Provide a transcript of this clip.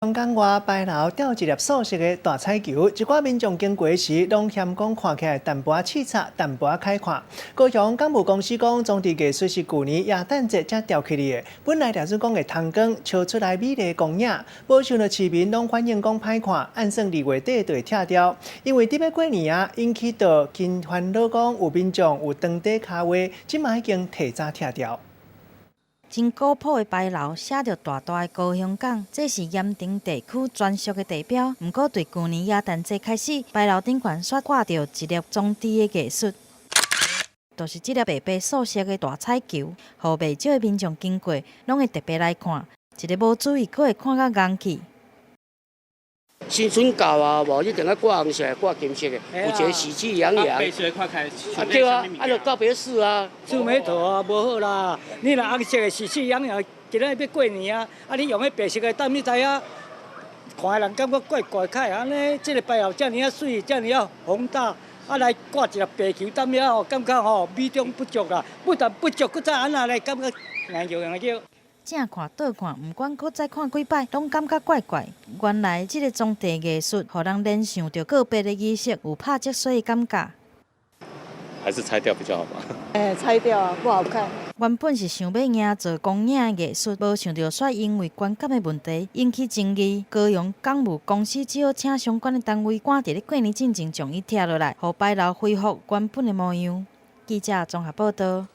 港外牌樓吊一粒素色的大彩球，一寡民眾經過時，攏嫌講看起來淡薄仔刺眼，淡薄仔歹看。高雄港務公司講，裝置藝術是舊年耶誕節才吊起來的，本來掠準講會通光，照出來美麗光影，無想到市民攏反映講歹看，按算二月底就會拆掉。因為佇欲過年啊，引起著真煩惱，講有民眾有長短跤話，這馬已經提早拆掉。真古樸的牌樓，寫著大大的高雄港，這是鹽埕地區專屬的地標。毋過，對舊年耶誕節開始，牌樓頂懸煞掛著一粒裝置的藝術，就是這粒白白素色的大彩球，予袂少的民眾經過，攏會特別來看。一个無注意，閣會看甲戇去。新春到啊，無一定愛掛紅色、掛金色的，有一个喜氣洋洋。白色看起來啊對啊，啊就告別式啊，蹙眉頭啊，無好啦。你若紅色的喜氣洋洋，今仔日欲過年啊，啊你用彼白色的，等你知影，看的人感覺怪怪凱按呢，這个牌樓遮爾仔媠，遮爾仔宏大，啊來掛一粒白球，踮遐吼，感覺吼美中不足啦。不但不足，閣再按怎咧，感覺硬叫硬叫。正看倒看，毋管閣再看幾擺，攏感覺怪怪。原來這个裝置藝術，予人聯想著告別的儀式，有拍積水的感覺。還是拆掉比較好吧。欸，拆掉不好看。原本是想欲營造光影的藝術，無想著煞因為觀感的問題引起爭議。高雄港務公司只好請相關的單位趕佇咧過年進前將伊拆落來，予牌樓恢復原本的模樣。記者綜合報導。